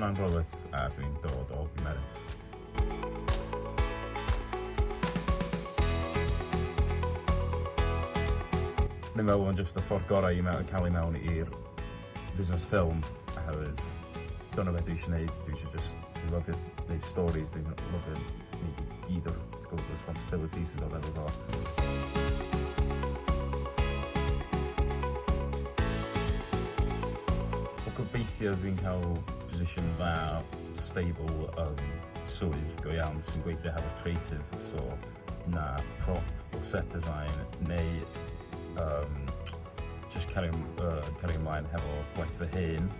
Cynan Roberts a dwi'n dod o Biwmares. Dwi'n meddwl bod o'n jyst y ffordd gorau i mewn, cael i mewn i'r busnes ffilm oherwydd dyna beth dwi eisiau gwneud. Dwi eisiau just, dwi'n lyfio gwneud stories, dwi'n lyfio gwneud i gyd o'r ti'n gwybod, responsibilities sy'n dod efo fo. Wel gobeithio dwi'n cael position dda, stable um, swydd go iawn sy'n gweithio hefo creative, so na prop o set design neu um, just cario, uh, cario ymlaen hefo gwaith fy hun.